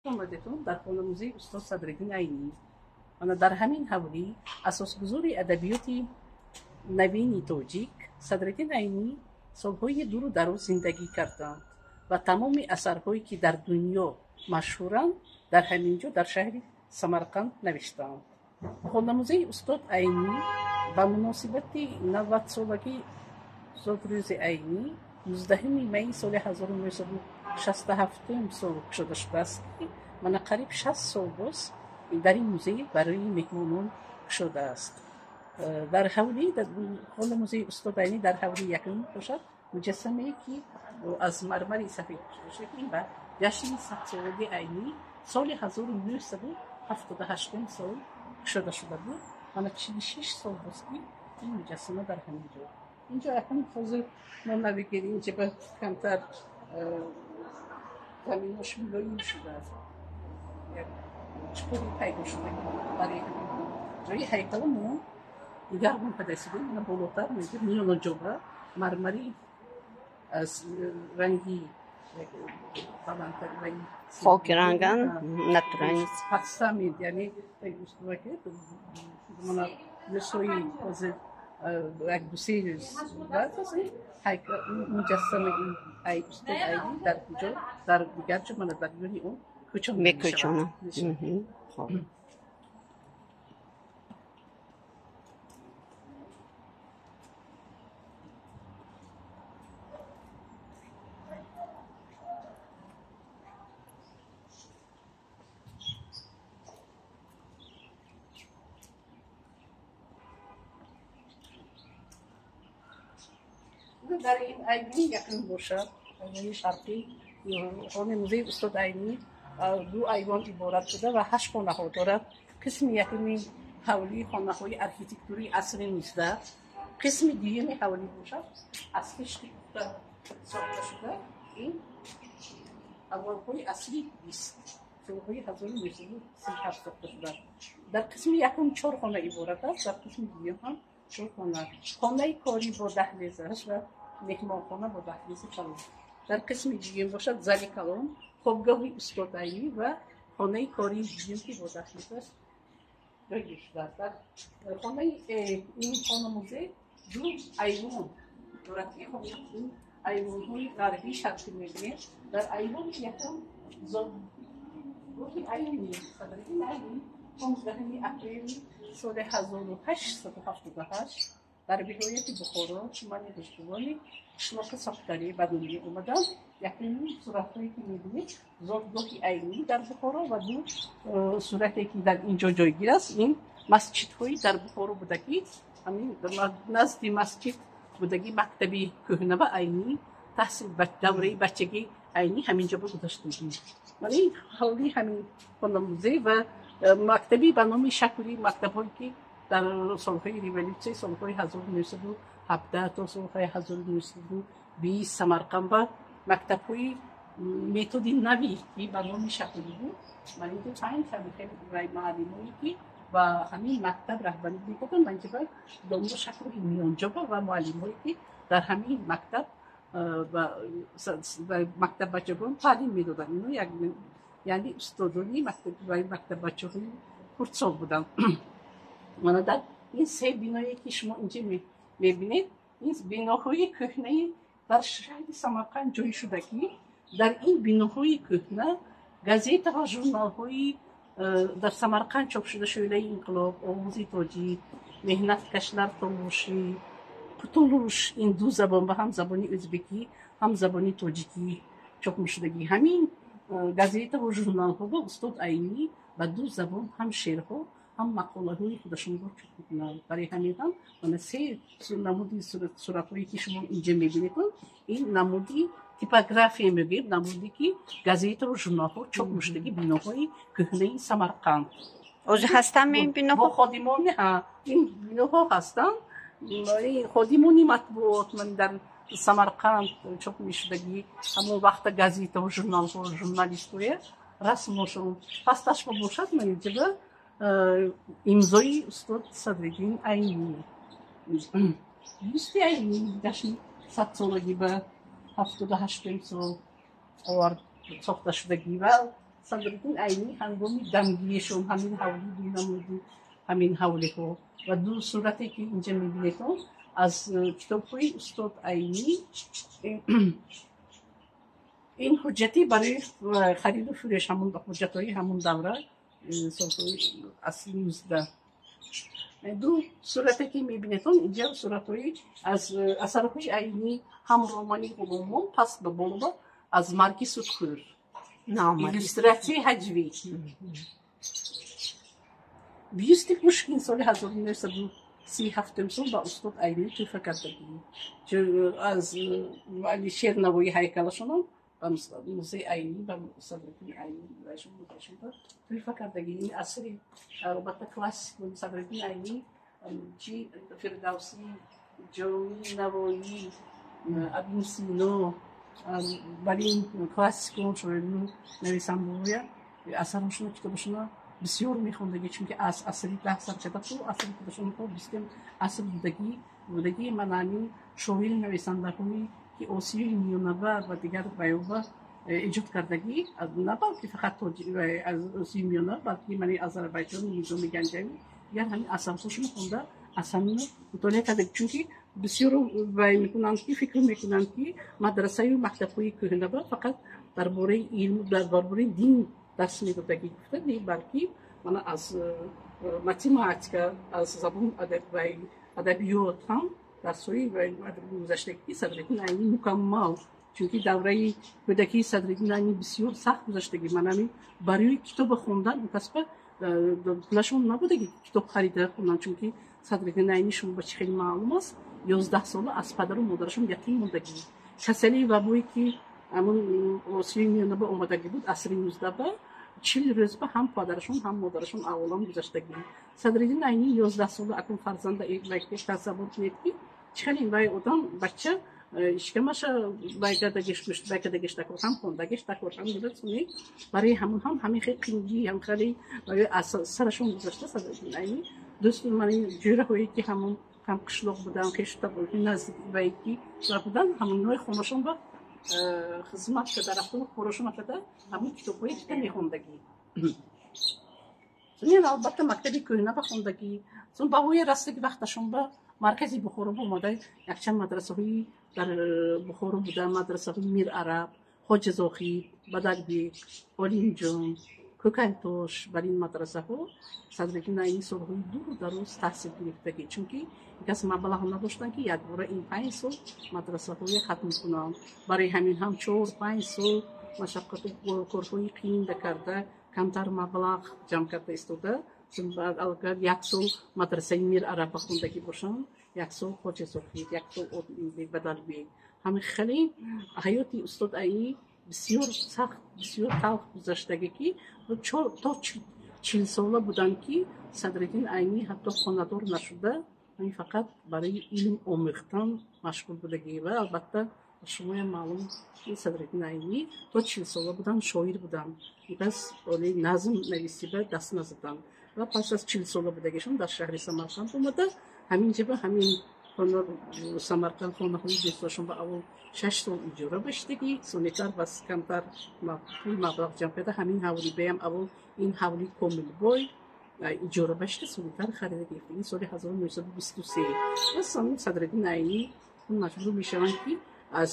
Омадетон дар хона-музеи устод Садриддин Айнӣ. Мана дар ҳамин ҳавлӣ асосгузори адабиёти навини тоҷик Садриддин Айнӣ солҳои дуру дароз зиндагӣ карданд ва тамоми асарҳое, ки дар дунё машҳуранд, дар ҳамин ҷо дар шаҳри Самарқанд навиштаанд. Хонамузеи устод Айнӣ ба муносибати 90-солагии зодрӯзи Айнӣ 19 майи соли 1967 сол кушода шудааст, ки мана қариб 60 сол боз дар ин музей барои меҳмонон кушодааст. Дар ҳавлии хона-музеи устод Айнӣ дар ҳавлии якум бошад муҷассамае, ки аз мармари сафед кушода, ин ба ҷашни 100-солагии Айнӣ соли 1978 сол кушода шуда буд. Мана 46 сол боз, ки ин муҷассама дар ҳамин ҷо. Инҷо акнун ҳозир мо навигирем, инҷа ба камтар заминош мулоим шудааст, як чуқури пайдо шуда барои ҳамин ҷои ҳайкала мо дигаргун пайдо. Мана болотар меҷа миёнаҷоба мармари аз ранги баландтар, ранги Хокиранган натуральный. Пасамид, яъне мана рӯзҳои ҳозир як дусе рӯз баъд аз ин муҷассамаи устод Айнӣ дар куҷо, дар дигар ҷо, мана дар ёни он кӯчонда. Мекӯчонам. Хоб. Дар ин айвони якум бошад, айвони шарқӣ, хонаи музеи устод Айнӣ ду айвон иборат шуда ва ҳашт хонаҳо дорад. Қисми якуми ҳавлӣ хонаҳои архитектурии асри 19, қисми дуюми ҳавлӣ бошад, аз хишти пухта сохта шуда, ин аввалҳои асри 20, солҳои 1937 сохта шудааст. Дар қисми якум чор хона иборат аст, дар қисми дуюм ҳам чор хона: хонаи корӣ бо даҳлезаш ва меҳмонхона бо даҳлези калон. Дар қисми дуюм бошад зали калон, хобгоҳи устод Айнӣ ва хонаи кории дуюм, ки бо даҳлезаш ҷойгир шудааст. Дар хонаи ин хона музей ду айвон дорад, ки ин айвонҳои ғарбӣ шарқӣ мебинем. Дар айвони якум зодгоҳи Айнӣ, Садриддин Айнӣ, 15 апрели соли 1878 дар вилояти Бухоро, тумани Ғуштувони, қишлоқи Сохтарӣ ба дунё омаданд. Якумин суратҳое, ки мебинед, зодгоҳи Айнӣ дар Бухоро ва ду сурате, ки дар ин ҷо ҷойгир аст, ин масҷидҳои дар Бухоро будагӣ. Ҳамин назди масҷид будагӣ мактаби кӯҳна ва Айнӣ таҳсил, давраи бачагӣ Айнӣ ҳамин ҷо гузаштагӣ. Мана ин ҳавлии ҳамин хона-музей ва мактаби ба номи Шакурӣ, мактабҳое, ки дар солҳои революсия, солҳои 1917 то солҳои 1920 Самарқанд ба мактабҳои методи нави, ки ба номи Шакурӣ буд. Ман инҷо панҷ ҳамихел муаллимое, ки ба ҳамин мактаб раҳбарӣ мекарданд, ман инҷа домло Шакури миёнҷоба ва муаллимҳое, ки дар ҳамин мактаб ба мактаббачагон таълим медоданд, ино яъне устодони мактаббачаҳои хурдсол буданд. Мана дар ин се биное, ки шумо инҷа мебинед, ин биноҳои кӯҳнаи дар шаҳри Самарқанд ҷой шудагӣ. Дар ин биноҳои кӯҳна газета ва журналҳои дар Самарқанд чоп шуда, Шӯълаи инқилоб, Овози тоҷик, Меҳнаткашлар товуши, Қутулуш, ин ду забон ба ҳам забони ӯзбекӣ, ҳам забони тоҷикӣ чоп мешудагӣ. Ҳамин газетаву журналҳо ба устод Айнӣ ба ду забон ҳам шеърҳо, ҳам мақолаҳои худашонро чоп мекунанд. Барои ҳамин ҳам мана се намуди суратҳое, ки шумо инҷа мебинед, ин намуди типография мегӯем, намуде, ки газетаву журналҳо чоп мешудагӣ, биноҳои кӯҳнаи Самарқанд. Ҳозир ҳастанд ин биноҳо? Бо ходимони ин биноҳо ҳастанд, ходимони матбуот. Ман дар Самарқанд чоп мешудагӣ ҳамон вақта газетаву журналҳо, журналистҳоя расмошон пасташба бошад, ман инҷа имзои устод Садриддин Айнӣ, бюсти Айнӣ ҷашни 100-солагӣ ба 78-ум сол овард сохта шудагӣ ва Садриддин Айнӣ ҳангоми дамгириашон ҳамин ҳавли дунамуди ҳамин ҳавлиҳо ва ду сурате ки инҷа мебинедон аз китобҳои устод Айнӣ. Ин ҳуҷҷати барои хариду фурӯш, ҳамун ҳуҷҷатҳои ҳамун давра, солҳои асри 19. Ду сурате ки мебинедон инҷа суратҳои аз асарҳои Айнӣ, ҳам романи Ғуломон паст ба боло аз Марги судхӯр, иллюстратсияи ҳаҷвӣ. Бюсти Пушкин соли 1937 сол ба устод Айнӣ тӯҳфа кардагӣ. Аз Алишер Навоӣ ҳайкалашонам ба музеи Айнӣ, ба Садриддин Айнӣ тӯҳфа кардагӣ. Ин асри албатта классик Садриддин Айнӣ, чи Фирдавсӣ, Ҷомӣ, Навоӣ, Ибни Сино, бар ин классикон, шоиру нависандаҳоя асарҳошона, китобашона бисёр мехондагӣ, чунки аз асри 10 сар карда то асри худашон то бистум аср будагӣ. Ман ҳамин шоири нависандаҳое ки Осиёи Миёнаба ва дигар баёба эҷод кардагӣ, на балки фақат аз Осиёи Миёна, балки мани Озарбойҷон, Низоми Ганҷавӣ, дигар ҳамин асарҳошона хонда, аз ҳамин мутолиа карда, чунки бисёр вай мекунанд ки фикр мекунанд ки мадрасаю мактабҳои кӯҳнаба фақат дар бораи илм, дар бораи дин дарс медодагӣ гуфта, не, балки мана аз математика, аз забон, адабиёт ҳам дарсҳои гузаштагӣ Садриддин Айнӣ мукаммал, чунки давраи кӯдакии Садриддин Айнӣ бисёр сахт гузаштагӣ. Ман ҳамин барои китоба хондан касба пулашон набудаги китоб харида хондан, чунки Садриддин Айнӣ, шумо ба чӣ хеле маълум аст, 11 сола аз падару модарашон ятим мондагӣ. Касалии вабое ки ҳамун Осиёи Миёнаба омадагӣ буд асри 19ба, 40 рӯзба ҳам падарашон, ҳам модарашон аввалон гузаштагӣ. Садриддин Айнӣ 11 сола акун фарзанда тасаввур кунед ки чӣ хеле вай одам бача ишкамаша байгардагиш, гӯшт байгардагиш такор, ҳам хондагиш такор, ҳам гузаштуни барои ҳамун ҳам ҳамин хел қингӣ, ҳам хеле барои аз сарашон гузашта. Садриддин Айнӣ дӯсту мани ҷӯраҳое ки ҳамун ҳам қишлоқ буданд, хешу наздик вай ки буданд, ҳамонҳои хонашон ба хизмат карда рафтану корашон карда, ҳамун китобҳое ки мехондагӣ. Ин албатта мактаби кӯҳна ба хондагӣ. Сон ба воя растаги вақташон ба маркази Бухоро омада, якчанд мадрасаҳои дар Бухоро буда, мадрасаҳои Мир Араб, Хоҷа Зохид, Бадалбек, Олимҷон, Кӯкайтош. Бар ин мадрасаҳо Садриддин Айнӣ солҳои дуру дароз таҳсил гирифтагӣ, чунки кас маблағ надоштанд ки якбора ин 5 сол мадрасаҳоя хатм кунанд. Барои ҳамин ҳам 4-5 сол машаққату корҳои қиинда карда, камтар маблағ ҷамъ карда истода. Агар як сол мадрасаи Мир Араба хондагӣ бошанд, як сол Хоҷа Зохид, як сол Бадалбек. Ҳамин хеле ҳаёти устод Айнӣ бисёр сахт, бисёр талх гузаштагӣ, ки то 40 сола буданд ки Садриддин Айнӣ ҳатто хонадор нашуда, ҳамин фақат барои илм омӯхтан машғул будагӣ. Ва албатта шумоям маълум, Садриддин Айнӣ то 40 сола буданд шоир буданд, кас оли назм нависиба даст назаданд. Ва пас аз 40 сола будагишон дар шаҳри Самарқанд омада, ҳамин ҷаба ҳамин Самарқанд хонаҳои дӯстошон ба аввал 6 сол иҷора баштагӣ, сонитар бас камтар пул маблағ ҷамъ карда, ҳамин ҳавли баям аввал ин ҳавли Комилбой иҷора башта, сонитар харида гирифтагӣ соли 1923. Ва Садриддин Айнӣ маҷбур мешаванд ки аз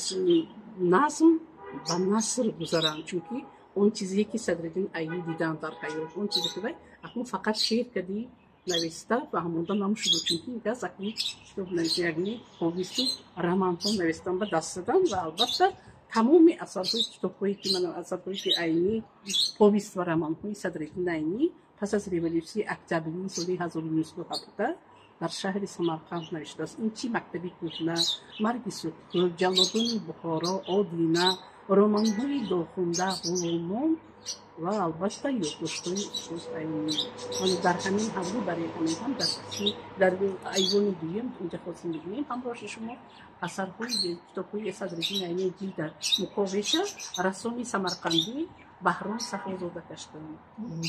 назм ба наср гузаранд, чунки он чизе ки Садриддин Айнӣ диданд дар ҳаёт, он чизе ки вай акнун фақат шеър кади нависта ва ҳамонда намушуду, чунки газ акнун китоб нависта, повесту романҳо навистан ба даст задан. Ва албатта тамоми асарҳои китобҳое ки ман асарҳое ки Айнӣ, повест ва романҳои Садриддин Айнӣ пас аз революсияи октябрии соли 1917 дар шаҳри Самарқанд навиштааст, ин чи Мактаби кӯҳна, Марги судхӯр, Ҷаллодони Бухоро, Одина, романҳои Дохунда, Ғуломон ва албатта ёддоштҳои устод Айнӣ. Дар ҳамин ҳавлӣ, барои ҳамин ҳам дар қисми дар айвони дуюм инҷа хостем бигӯем ҳамроҳи шумо асарҳои китобҳои Садриддин Айнӣ ҷилда муқовиша рассоми самарқандӣ Баҳром Сафозода каштанд.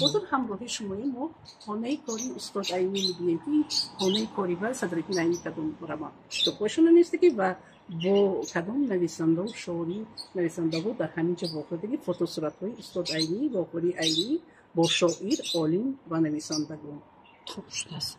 Ҳозир ҳамроҳи шумои мо хонаи кори устод Айнӣ мебинем, ки хонаи кори ва Садриддин Айнӣ кадом роман китобҳояшона нестагӣ ва Бо кадом нависандао, шоири, нависандаҳо дар ҳамин ҷо вохӯрдагӣ? Фотосуратҳои устод Айнӣ, вохӯрии Айнӣ бо шоир, олим ва нависандагон. Хуб шудааст.